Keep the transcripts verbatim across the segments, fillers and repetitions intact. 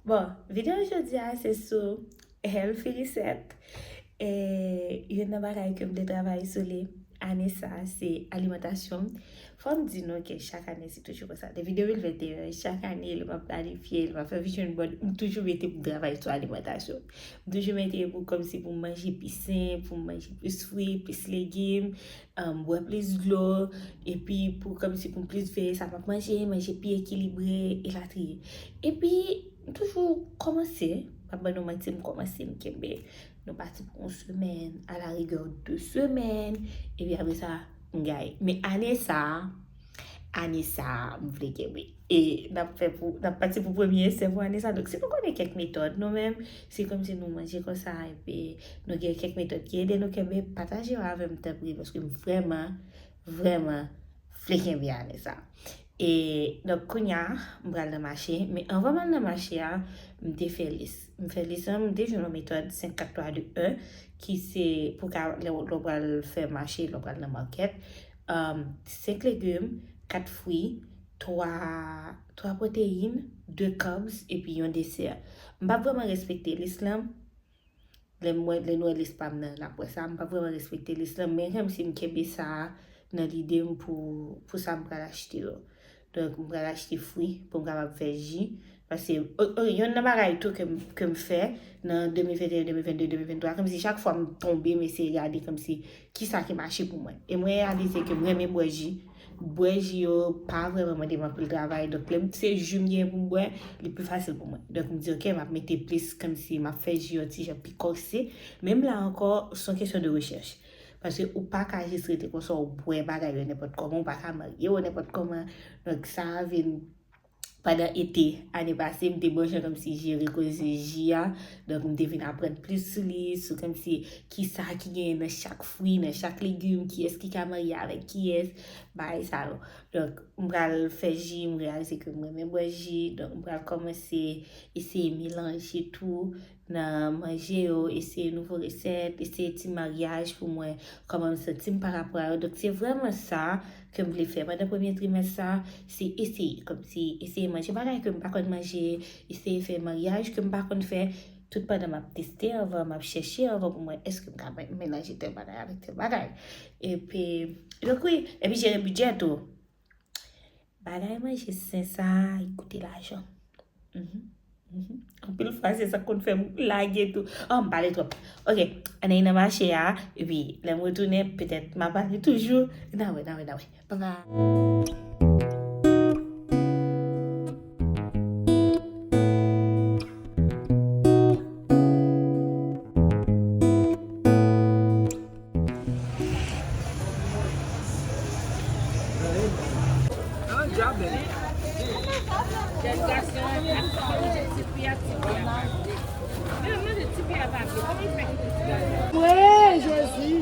Bon, videyo jodi a se sou healthy reset. E youn nan bagay ke m te travay sou li ane sa a se alimantasyon m. Fò m di nou ke chak ane se toujou konsa. Depi de mil venteyen, chak ane lè m ap planifye, lè m ap fè vision board, m toujou mete pou m travay sou alimantasyon. M toujou mete pou kòmsi pou m manje pi sen, pou m manje plis fwi, plis legim, um, bwè plis dlo, epi pou kòmsi pou m plis veye sa m ap manje, manje pi ekilibre, elatriye. Epi, m toujou kòmanse, m ap ban nou manti, m kòmanse, m kenbe. Nou pati pou yon semèn, alarigè de semèn, epi apre sa, m gaye. Men ane sa a, ane sa a, m vle kenbe. E n ap fè pou, n ap pati pou premye esè pou ane sa. Donk, si nou konnen kèk metòd, nou menm, si kòmsi nou manje konsa, epi nou gen kèk metòd ki ede nou kenbe, pataje yo avè m, tanpri, paske m vrèman, vrèman vle kenbe ane sa. E, donk, kounye a, m pral nan mache, men anvan m al nan mache a, m te fè lis. M fè lis lan, m te jwenn yon metòd senk kat twa de en, ki se pou ka, lè w, lè w pral fè mache, lè w pral nan makèt, um, senk legim, kat fwi, twa, twa pwoteyin, de carbs, epi yon desè. M p ap vrèman respekte lis lan. Lè m wè, lè n wè lis pa m nan, n ap wè sa. M p ap vrèman respekte lis lan, men kòmsi m kenbe sa a nan lide m pou, pou sa m pral achte yo. Donk, m pral achte fwi pou m kapab fè ji. Paske, o, o, youn nan bagay tou ke m, ke m fè nan de mil venteyen, de mil vennde, de mil venntwa, kòmsi chak fwa m tonbe, m eseye gade kòmsi kisa ki mache pou mwen. E mwen reyalize ke m renmen bwè ji. Bwè ji yo pa vrèman mande m anpil travay. Donk, lè m, se ji m genyen pou m bwè, li pi fasil pou mwen. Donk, m di, "Ok, m ap mete plis, kòmsi m ap fè ji yo ti jan pi kòse." Menm la ankò, se yon kesyon de rechèch. Paske ou pa ka jis rete konsa, ou bwè bagay yo nenpòt kòman, ou pa ka marye yo nenpòt kòman. Donk, sa a vin pandan ete, ane pase, m te branche kòmsi jere koze ji a. Donk, m te vin aprann plis sou li, sou kòmsi kisa ki genyen nan chak fwi, nan chak legim, kiyès ki ka marye avèk kiyès, bagay sa yo. Donk, m pral fè ji, m reyalize ke m renmen bwè ji. Donk, m pral kòmanse eseye melanje tou nan manje yo, eseye nouvo resèt, eseye ti maryaj pou m wè kòman m santi m parapò a yo. Donk, se vrèman sa ke m vle fè pandan premye trimès sa, se eseye, kòmsi eseye manje bagay ke m pa konn manje, eseye fè maryaj ke m pa konn fè, tout pandan m ap teste anvan, m ap chèche anvan pou m wè èske m ka men-, melanje tèl bagay avèk tèl bagay. Epi, donk wi, epi jere bidjè tou. Bagay manje sen sa, li koute lajan. Mhm, mhm. Anpil fwa, se sa k konn fè m lage tou. Oh, m pale twòp. Ok, ann al nan mache a, epi lè m retounen, petèt m a pale toujou. N a wè, n a wè, n a wè. Bye bye. Wi, Jezi.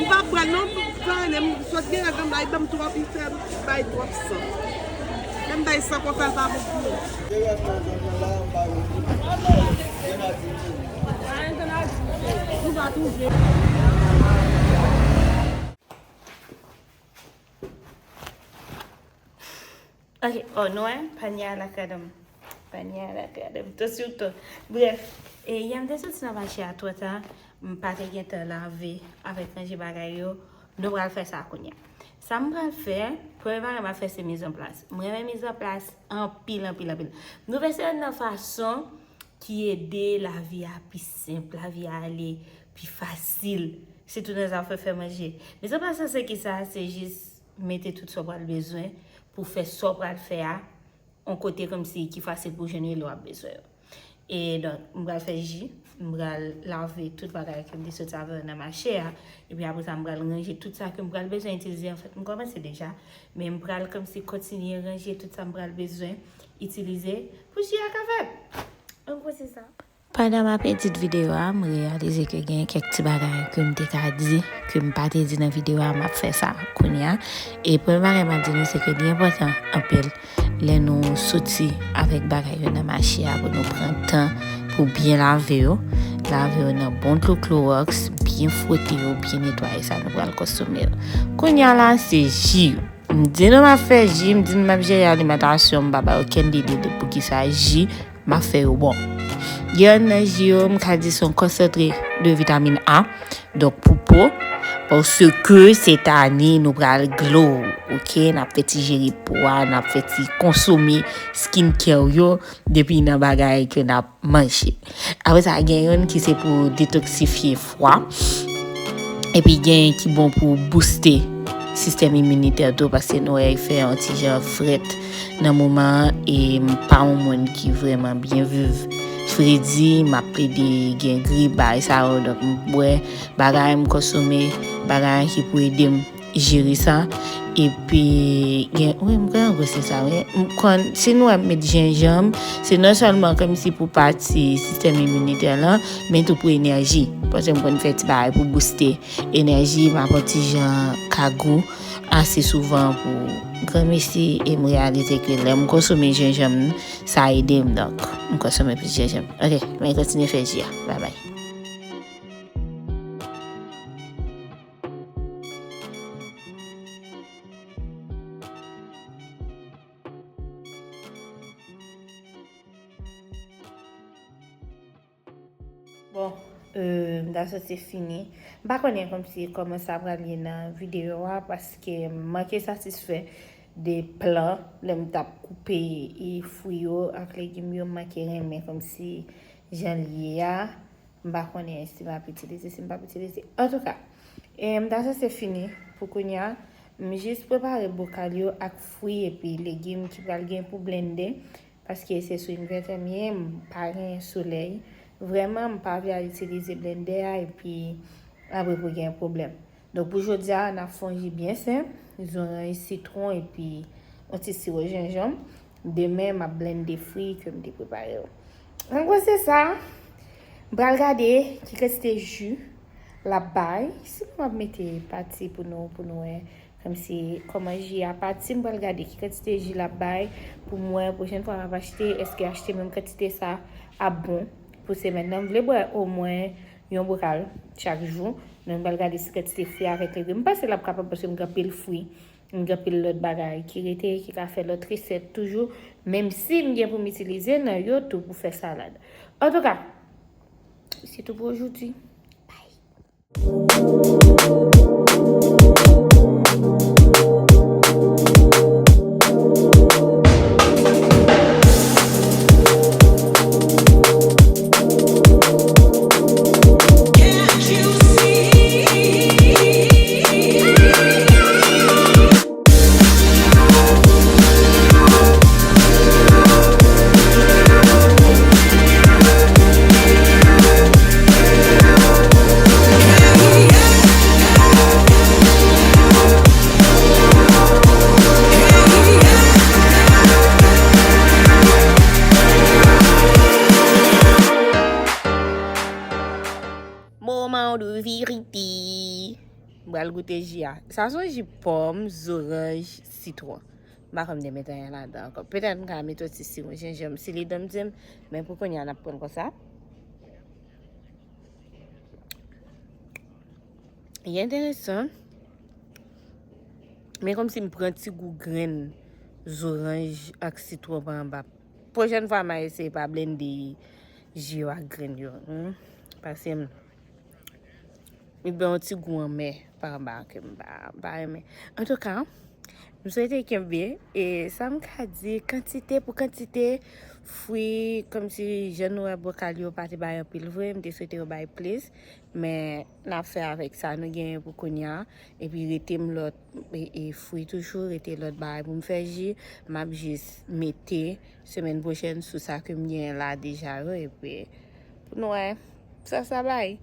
Ou pa pran non, m pa rele m sot gen adan bay ban m twòp, li fè bay twòp san. Lè m bay san konsa, l pa bon pou mwen. Nou pa touche. Ok, oh, nou wè, panye a lakay dan m. Panye a lakay dan m. To sou to. Brèf, e, yè m te soti nan mache a twò ta, m pa te gentan lave avèk ranje bagay yo. Nou pral fè sa kounye a. Sa m pral fè, premye bagay m ap fè se mizanplas. M renmen mizanplas anpil, anpil, anpil. Nou fè se youn nan fason ki ede lavi a pi senp, lavi a ale pi fasil. Sitou nan zafè fè manje. Mizanplas la se kisa? Se jis mete tout sa w pral bezwen pou fè sa w pral fè a, yon kote kòmsi ki fasil pou w jwenn yo lè w ap bezwen yo. E donk, m pral fè ji, m pral lave tout bagay ke m te soti avè yo nan mache a, epi apre sa, m pral ranje tout sa ke m pral bezwen itilize. Anfèt, m kòmanse deja, men m pral kòmsi kontinye ranje tout sa m pral bezwen itilize pou ji a ka fèt. An gwo, se sa. Pandan m ap edit videyo a, m reyalize ke gen kèk ti bagay ke m te ka di, ke m pa te di nan videyo a, m ap fè sa kounye a. E premye bagay m ap di nou, se ke li enpòtan anpil lè nou soti avèk bagay yo nan mache a, pou nou pran tan, Ou byen lave yo, lave yo nan bon dlo klowòks, byen fwote yo, byen netwaye sa nou pral konsome yo. Kounye a la, se ji yo. M di nou m ap fè ji, m di nou m ap jere alimantasyon, m pa bay okenn lide de poukisa ji, m ap fè yo bon. Gen nan ji yo, m ka di se yon konsantre de vitamin A, donk pou po, paske se ta ni nou pral glow, oke? N ap fè ti jere po a, n ap fè ti konsome skincare yo, depi nan bagay ke n ap manje. Apre sa, gen youn ki se pou detoksifye fwa. Epi gen ki bon pou booste sistèm iminitè tou, paske nou wè fè yon ti jan frèt nan moman an, e m pa yon moun ki vrèman byen viv fredi, m ap plede gen grip, bagay sa yo, donk m bwè bagay, m konsome bagay ki pou ede m jere sa. Epi gen, wi, m kwè ango se sa, wi. M konn, si nou wè m met jenjanm, se non sèlman kòmsi pou pati sistèm iminitè lan, men tou pou enèji. Paske m konn fè ti bagay pou booste enèji, m ap yon ti jan kagou ase souvan pou granmesi, e m reyalize ke lè m konsome jenjanm, sa ede m, donk m konsome plis jenjanm. Oke, men kontinye fè ji a. Babay. Bon, euh, m ta sanse fini. M pa konnen kòmsi kòman sa pral ye nan videyo a, paske m manke satisfè de plan lè m t ap koupe e fwi yo ak legim yo, m manke renmen kòmsi jan l ye a. M pa konnen si m ap itilize, si m p ap itilize. Antouka, e, m ta sanse fini pou kounye a. M jis prepare bokal yo ak fwi epi legim ki pral gen pou blende, paske se sou envètè m ye, m pa gen solèy. Vrèman, m pa vle al itilize blendè a, epi apre pou gen pwoblèm. Donk, pou jodi a, n ap fè yon ji byen senp, zoranj, sitwon, epi yon ti siwo jenjanm. Demen, m ap blende fwi ke m te prepare yo. An gwo, se sa. M pral gade ki kantite ji l ap bay. Sinon, m ap mete pati pou nou, pou nou wè kòmsi kòman ji a pati. M pral gade ki kantite ji l ap bay pou m wè pwochèn fwa m ap achte, èske achte menm kantite sa ap bon pou semèn nan. M vle bwè omwen yon bokal chak jou. Men m pral gade si kantite fwi avèk legim. M panse l ap kapab paske m gen anpil fwi. M gen anpil lòt bagay ki rete, ki ka fè lòt resèt toujou. Menm si m gen pou m itilize nan yo tou pou fè salad. Antouka, se tou pou ojouti. Bye. Moman de verite. M pral goute ji a. Sa se yon ji pòm, zoranj, sitwon. M pa konn de met anyen ladan ankò. Petèt m ka mete yon ti siwo jenjanm si li dan m di m, men pou kounye a n ap pran l konsa. Li enteresan. Men kòmsi m pran ti gou grenn zoranj ak sitwon pa anba. Pwochèn fwa, m a eseye pa blende ji yo ak grenn yo. Hmm. Paske m, li gen yon ti gou anmè pa anba ke m pa, m pa renmen. Antouka, m swete kenbe, e sa m ka di, kantite pou kantite, fwi, kòmsi jan nou wè bokal yo pa te bay anpil vre, m te swete yo bay plis, men n ap fè avèk sa nou genyen pou kounye a, epi rete m lòt, e, e fwi toujou, rete lòt bagay pou m fè ji, m ap jis mete semèn pwochèn sou sa ke m genyen la deja yo, epi pou nou wè sa sa bay.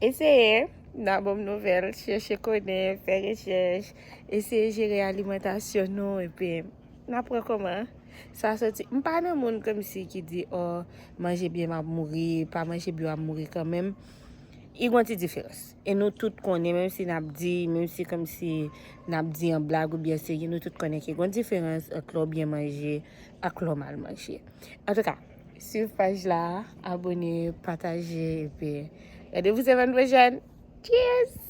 Eseye, n a ban m nouvèl, chèche konnen, fè rechèch, eseye jere alimantasyon nou, epi n ap wè kòman sa soti. M pa nan moun kòmsi ki di, "Oh, manje byen m ap mouri, pa manje byen w ap mouri kanmenm." I gon ti diferans. E nou tout konnen, menm si n ap di, menm si kòmsi n ap di an blag oubyen serye, nou tout konnen ke gon diferans ant lè w byen manje ak lè w mal manje. Antouka, Swiv paj la, abone, pataje, epi randevou semèn pwochèn. Cheers!